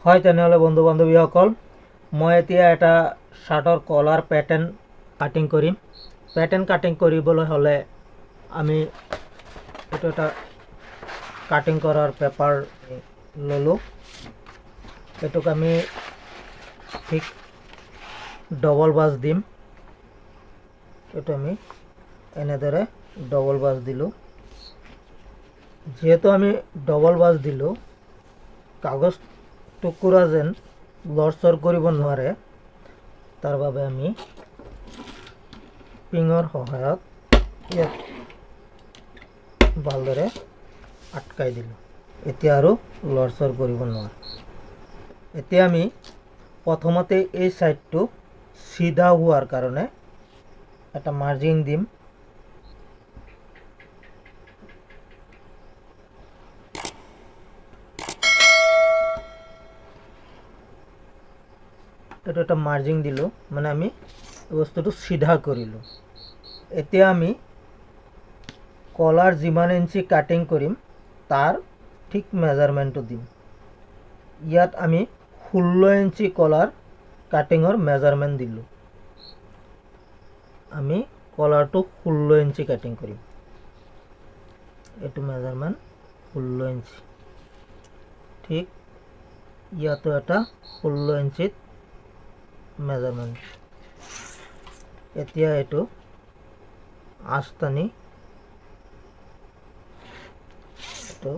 হয়, তেনেহ'লে বন্ধু বান্ধৱীসকল, মই এতিয়া এটা শ্বাৰ্টৰ কলাৰ পেটাৰ্ণ কাটিং কৰিম। পেটাৰ্ণ কাটিং কৰিবলৈ হ'লে আমি এইটো এটা কাটিং কৰাৰ পেপাৰ ল'লোঁ। এইটোক আমি ঠিক ডবল বাজ দিম। এইটো আমি এনেদৰে ডবল বাজ দিলোঁ। যিহেতু আমি ডবল বাজ দিলোঁ, কাগজ টুকুৰা যেন লৰচৰ কৰিব নোৱাৰে, তাৰ বাবে আমি পিঙৰ সহায়ত ইয়াত ভালদৰে আটকাই দিলোঁ। এতিয়া আৰু লৰচৰ কৰিব নোৱাৰে। এতিয়া আমি প্ৰথমতে এই ছাইডটো চিধা হোৱাৰ কাৰণে এটা মাৰ্জিন দিম। এইটো এটা মাৰ্জিন দিলোঁ, মানে আমি বস্তুটো চিধা কৰিলোঁ। এতিয়া আমি কলাৰ যিমান ইঞ্চি কাটিং কৰিম তাৰ ঠিক মেজাৰমেণ্টটো দিম। ইয়াত আমি 16 ইঞ্চি কলাৰ কাটিঙৰ মেজাৰমেণ্ট দিলোঁ। আমি কলাৰটো 16 ইঞ্চি কাটিং কৰিম। এইটো মেজাৰমেণ্ট 16 ইঞ্চি। ঠিক ইয়াতো এটা 16 ইঞ্চিত মেজাৰমেণ্ট। এতিয়া এইটো আঁচ টানি এইটো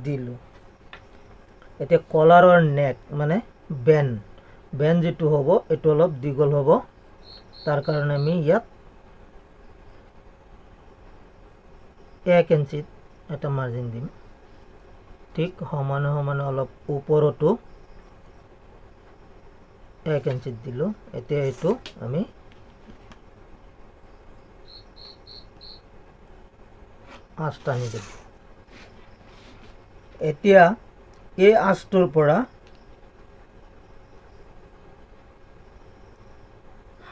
দিলোঁ। এতিয়া কলাৰৰ নেক মানে বেন, বেন যিটো হ'ব এইটো অলপ দীঘল হ'ব, তাৰ কাৰণে আমি ইয়াত 1 ইঞ্চিত এটা মাৰ্জিন দিম। ঠিক সমানে সমানে অলপ ওপৰতো 1 ইঞ্চিত দিলোঁ। এতিয়া এইটো আমি আঁচ টানি দিলোঁ। এতিয়া এই আঁচটোৰ পৰা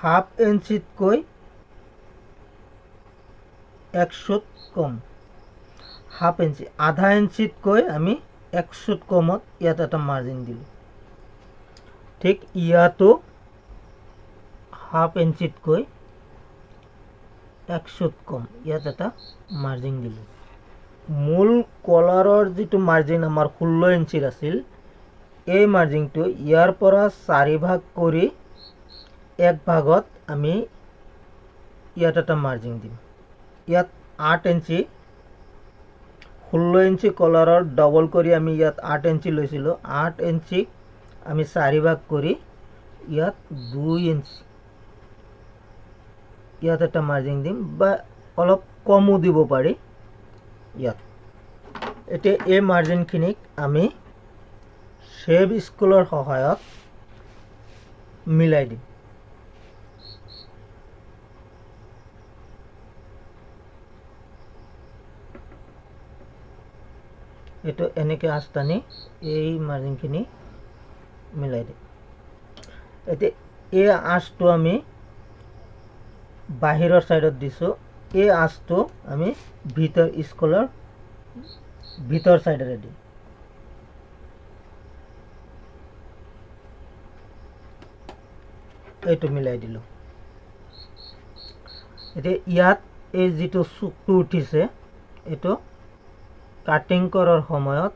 হাফ ইঞ্চিতকৈ 1 চুট কম, হাফ ইঞ্চি আধা ইঞ্চিতকৈ আমি 1 চুট কমত ইয়াত এটা মাৰ্জিন দিলোঁ। ঠিক ইয়াতো হাফ ইঞ্চিতকৈ 1 চুট কম ইয়াত এটা মাৰ্জিন দিলোঁ। মূল কলাৰৰ যিটো মাৰ্জিন আমাৰ 16 ইঞ্চিৰ আছিল, এই মাৰ্জিনটো ইয়াৰ পৰা 4 ভাগ কৰি 1 ভাগত আমি ইয়াত এটা মাৰ্জিন দিম। ইয়াত 8 ইঞ্চি, 16 ইঞ্চি কলাৰৰ ডবল কৰি আমি ইয়াত 8 ইঞ্চি লৈছিলোঁ। 8 ইঞ্চি আমি 4 ভাগ কৰি ইয়াত 2 ইঞ্চি ইয়াত এটা মাৰ্জিন দিম, বা অলপ কমো দিব পাৰি ইয়াত। এতিয়া এই মাৰ্জিনখিনিক আমি শ্বেপ স্কেলৰ সহায়ত মিলাই দিম। এইটো এনেকৈ আঁচ টানি এই মাৰ্জিনখিনি মিলাই দিম। এতিয়া এই আঁচটো আমি বাহিৰৰ ছাইডত দিছোঁ, এই আঁচটো আমি ভিতৰ স্কেলৰ ভিতৰ ছাইডেৰে দিম। এইটো মিলাই দিলোঁ। এতিয়া ইয়াত এই যিটো চুকটো উঠিছে, এইটো কাটিং কৰাৰ সময়ত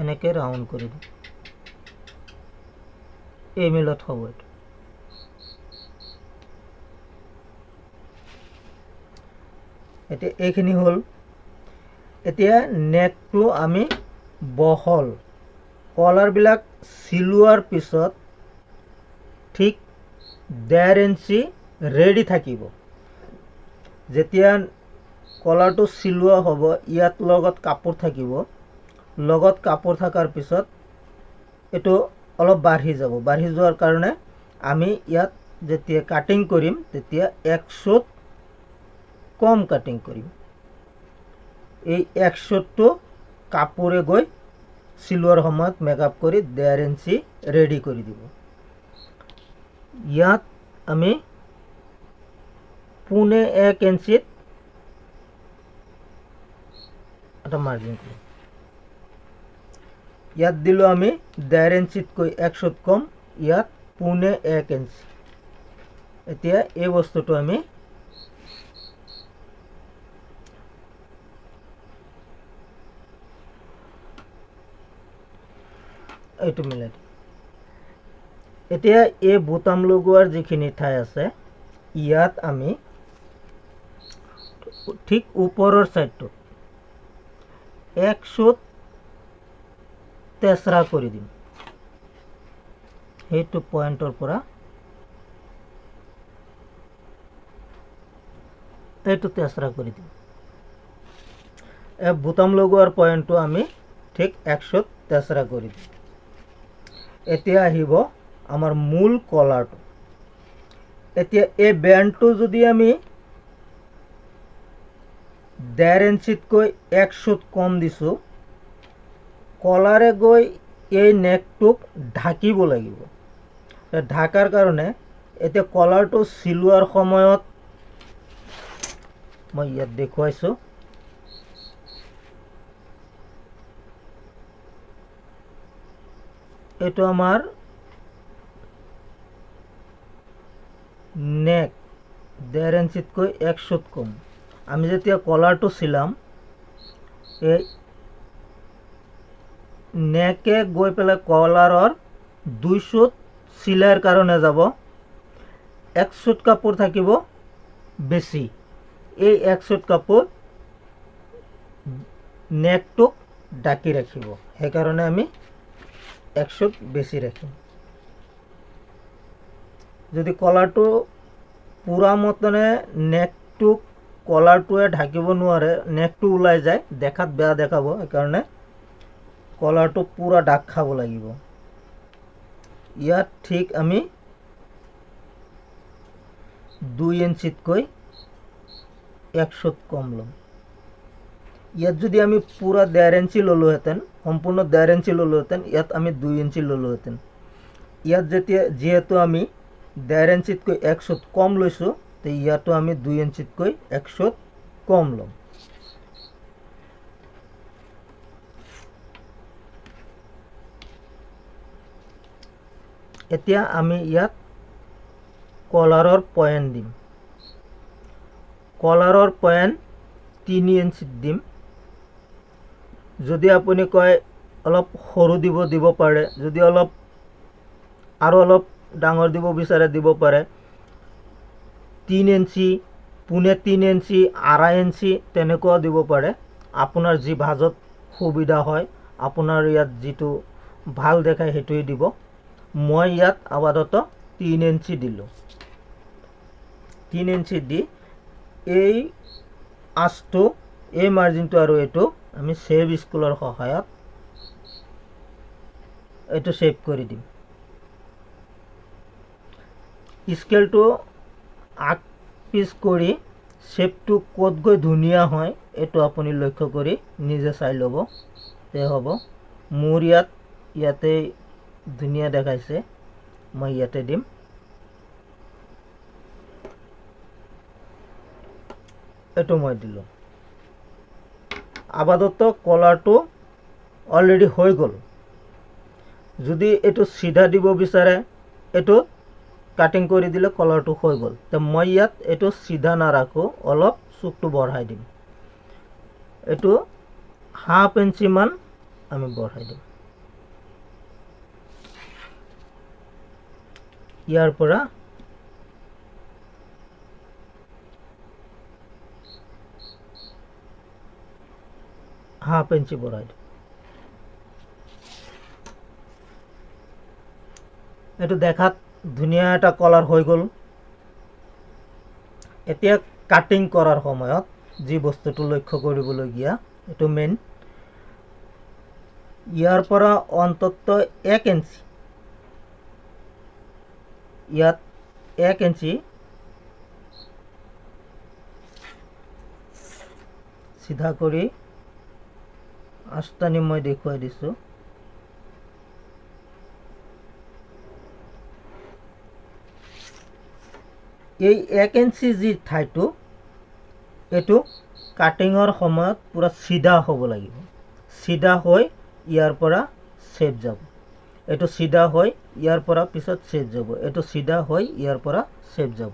এনেকৈ ৰাউণ্ড কৰি দিম। এই মিলত হ'ব এইটো। এতিয়া এইখিনি হ'ল। এতিয়া নেকটো আমি বহল কলাৰবিলাক চিলোৱাৰ পিছত ঠিক 1.5 ইঞ্চি ৰেডি থাকিব। যেতিয়া কলাৰটো চিলোৱা হ'ব, ইয়াত লগত কাপোৰ থাকিব, লগত কাপোৰ থকাৰ পিছত এইটো অলপ বাঢ়ি যাব। বাঢ়ি যোৱাৰ কাৰণে আমি ইয়াত যেতিয়া কাটিং কৰিম তেতিয়া 1 চুট কম কাটিং কৰিম। এই 1 চুটটো কাপোৰে গৈ চিলোৱাৰ সময়ত মেকআপ কৰি 1.5 ইঞ্চি ৰেডি কৰি দিব। ইয়াত আমি 0.75 ইঞ্চিত এটা মাৰ্জিন কৰিম। ইয়াত দিলোঁ আমি 1.5 ইঞ্চিতকৈ 1 চুট কম, ইয়াত 0.75 ইঞ্চি। এতিয়া এই বস্তুটো আমি এইটো মিলাই দিম। এতিয়া এই বুটাম লগোৱাৰ যিখিনি ঠাই আছে ইয়াত আমি ঠিক ওপৰৰ ছাইডটোত 1 চুট তেচৰা কৰি দিম। সেইটো পইণ্টৰ পৰা এইটো তেচৰা কৰি দিম। এই বুটাম লগোৱাৰ পইণ্টটো আমি ঠিক 1 চুট তেচৰা কৰি দিম। এতিয়া আহিব আমাৰ মূল কলাৰটো। এতিয়া এই বেণ্ডটো যদি আমি 1.5 ইঞ্চিতকৈ 1 চুট কম দিছোঁ, কলাৰে গৈ এই নেকটোক ঢাকিব লাগিব। ঢাকাৰ কাৰণে এতিয়া কলাৰটো চিলোৱাৰ সময়ত মই ইয়াত দেখুৱাইছোঁ। এইটো আমাৰ নেক 1.5 ইঞ্চিতকৈ 1 চুট কম। আমি যেতিয়া কলাৰটো চিলাম এই নেকে গৈ পেলাই কলাৰৰ 2 চুট চিলাইৰ কাৰণে যাব, 1 চুট কাপোৰ থাকিব বেছি। এই 1 চুট কাপোৰ নেকটোক ঢাকি ৰাখিব, সেইকাৰণে আমি 1 চুট বেছি ৰাখিম। যদি কলাৰটো পূৰা মতনে নেকটোক কলাৰটোৱে ঢাকিব নোৱাৰে, নেকটো ওলাই যায়, দেখাত বেয়া দেখাব, সেইকাৰণে কলাৰটো পূৰা ডাক খাব লাগিব। ইয়াত ঠিক আমি 2 ইঞ্চিতকৈ 1 চুট কম ল'ম। ইয়াত যদি আমি পূৰা 1.5 ইঞ্চি ল'লোহেঁতেন, সম্পূৰ্ণ 1.5 ইঞ্চি ল'লোহেঁতেন, ইয়াত আমি 2 ইঞ্চি ল'লোহেঁতেন। ইয়াত যিহেতু আমি 1.5 ইঞ্চিতকৈ 1 চুট কম লৈছোঁ, তে ইয়াতো আমি 2 ইঞ্চিতকৈ 1 চুট কম ল'ম। এতিয়া আমি ইয়াত কলাৰৰ পইণ্ট দিম। কলাৰৰ পইণ্ট 3 ইঞ্চিত দিম। যদি আপুনি কয় অলপ সৰু দিব পাৰে, যদি অলপ আৰু অলপ ডাঙৰ দিব বিচাৰে দিব পাৰে। 3 ইঞ্চি, 2.75 ইঞ্চি, 2.5 ইঞ্চি তেনেকুৱাও দিব পাৰে। আপোনাৰ যি ভাজত সুবিধা হয়, আপোনাৰ ইয়াত যিটো ভাল দেখায় সেইটোৱেই দিব। মই ইয়াত আপাতত 3 ইঞ্চি দিলোঁ। 3 ইঞ্চি দি এই আঁচটো, এই মাৰ্জিনটো আৰু এইটো আমি ছেভ স্কুলৰ সহায়ত এইটো ছেভ কৰি দিম। স্কেলটো আগ পিচ কৰি শ্বেপটো ক'ত গৈ ধুনীয়া হয় এইটো আপুনি লক্ষ্য কৰি নিজে চাই ল'ব, তে হ'ব। মোৰ ইয়াতে ধুনীয়া দেখাইছে, মই ইয়াতে দিম। এইটো মই দিলোঁ। আপাতত কলাৰটো অলৰেডি হৈ গ'ল। যদি এইটো চিধা দিব বিচাৰে, এইটো কাটিং কৰি দিলে কলাৰটো হৈ গ'ল। তো মই ইয়াত এইটো চিধা নাৰাখোঁ, অলপ চুকটো বঢ়াই দিম। এইটো 0.5 ইঞ্চিমান আমি বঢ়াই দিম। ইয়াৰ পৰা 0.5 ইঞ্চি বঢ়াই দিম। এইটো দেখাত ধুনীয়া এটা কলাৰ হৈ গ'ল। এতিয়া কাটিং কৰাৰ সময়ত যি বস্তুটো লক্ষ্য কৰিবলগীয়া, এইটো মেইন। ইয়াৰ পৰা অন্তত 1 ইঞ্চি, ইয়াত 1 ইঞ্চি চিধা কৰি আঁচটানি মই দেখুৱাই দিছোঁ। এই 1 ইঞ্চি যি ঠাইটো, এইটো কাটিঙৰ সময়ত পূৰা চিধা হ'ব লাগিব। চিধা হৈ ইয়াৰ পৰা চেপ যাব। এইটো চিধা হৈ ইয়াৰ পৰা পিছত চেপ যাব, এইটো চিধা হৈ ইয়াৰ পৰা চেপ যাব।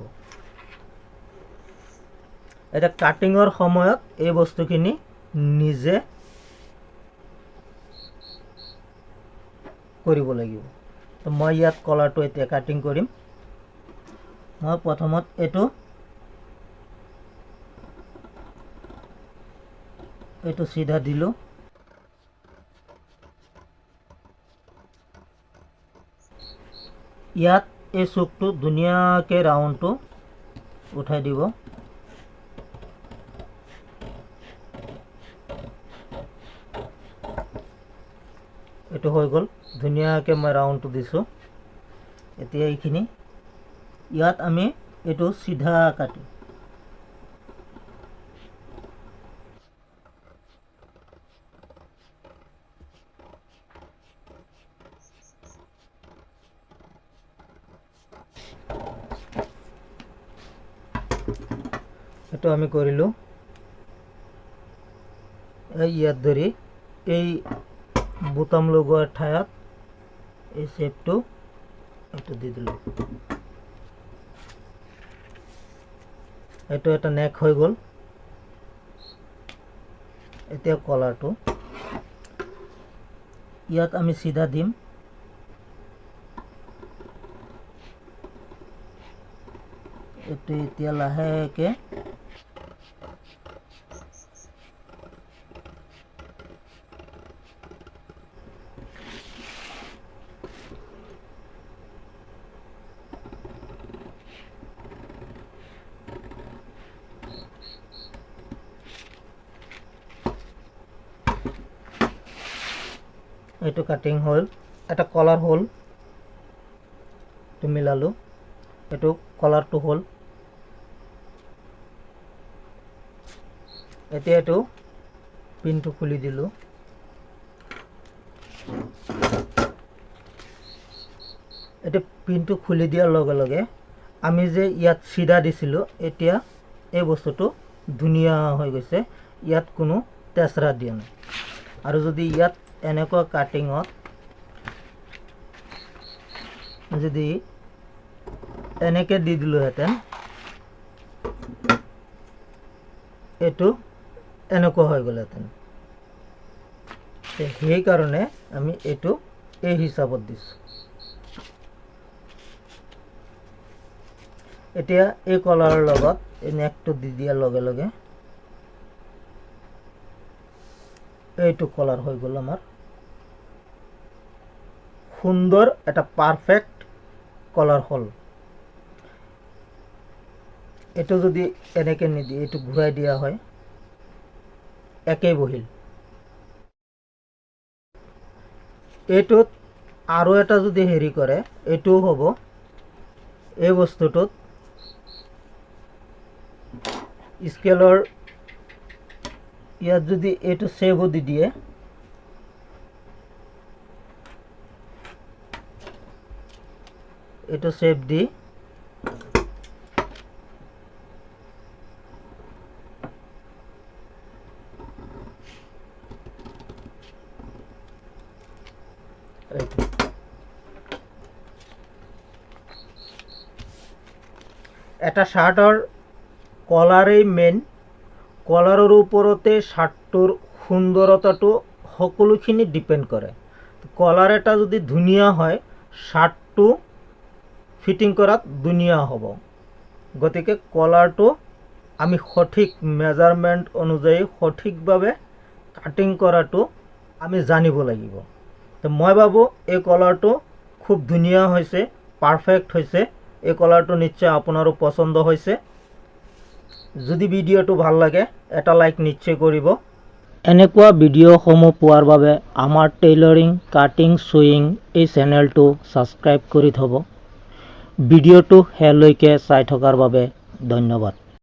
এতিয়া কাটিঙৰ সময়ত এই বস্তুখিনি নিজে কৰিব লাগিব। তো মই ইয়াত কলাৰটো এতিয়া কাটিং কৰিম। মই প্ৰথমত এইটো চিধা দিলোঁ। ইয়াত এই চুকটো ধুনীয়াকৈ ৰাউণ্ডটো উঠাই দিব। এইটো হৈ গ'ল, ধুনীয়াকৈ মই ৰাউণ্ডটো দিছোঁ। এতিয়া এইখিনি ইয়াত আমি এইটো চিধা কাটিম। এইটো আমি কৰিলোঁ। এই ইয়াত ধৰি এই বুটাম লগোৱাৰ ঠাইত এই শ্বেপটো এইটো দি দিলোঁ। এইটো এটা নেক হৈ গ'ল। এতিয়া কলাৰটো ইয়াত আমি চিধা দিম। এইটো এতিয়া লাহেকে এইটো কাটিং হ'ল, এটা কলাৰ হ'ল, এইটো মিলালোঁ, এইটো কলাৰটো হ'ল। এতিয়া এইটো পিনটো খুলি দিলোঁ। এতিয়া পিনটো খুলি দিয়াৰ লগে লগে আমি যে ইয়াত চিধা দিছিলোঁ, এতিয়া এই বস্তুটো ধুনীয়া হৈ গৈছে, ইয়াত কোনো তেচৰা দিয়া নাই। আৰু যদি ইয়াত এনেকুৱা কাটিঙত যদি এনেকৈ দি দিলোঁহেঁতেন, এইটো এনেকুৱা হৈ গ'লহেঁতেন। সেইকাৰণে আমি এইটো এই হিচাপত দিছোঁ। এতিয়া এই কলাৰৰ লগত এই নেকটো দি দিয়াৰ লগে লগে এইটো কলাৰ হৈ গ'ল আমাৰ সুন্দৰ এটা পাৰফেক্ট কলাৰ হ'ল। এইটো যদি এনেকৈ নিদি এইটো ঘূৰাই দিয়া হয়, একেই বহিল। এইটোত আৰু এটা যদি হেৰি কৰে, এইটোও হ'ব। এই বস্তুটোত স্কেলৰ ইয়াত যদি এইটো ছেভো দি দিয়ে, এইটো ছেভ দি এটা শাৰ্টৰ কলাৰেই মেইন, কলাৰৰ ওপৰতে শাৰ্টটোৰ সুন্দৰতাটো সকলোখিনি ডিপেণ্ড কৰে। কলাৰ এটা যদি ধুনীয়া হয়, শাৰ্টটো ফিটিং কৰাত ধুনীয়া হ'ব। গতিকে কলাৰটো আমি সঠিক মেজাৰমেণ্ট অনুযায়ী সঠিকভাৱে কাটিং কৰাটো আমি জানিব লাগিব। তো মই ভাবোঁ এই কলাৰটো খুব ধুনীয়া হৈছে, পাৰফেক্ট হৈছে। এই কলাৰটো নিশ্চয় আপোনাৰো পচন্দ হৈছে। যদি ভিডিঅ'টো ভাল লাগে এটা লাইক নিশ্চয় কৰিব। এনেকুৱা ভিডিঅ'সমূহ পোৱাৰ বাবে আমাৰ টেইলৰিং, কাটিং, চুইং এই চেনেলটো ছাবস্ক্ৰাইব কৰি থ'ব। ভিডিঅ'টো শেষলৈকে চাই থকাৰ বাবে ধন্যবাদ।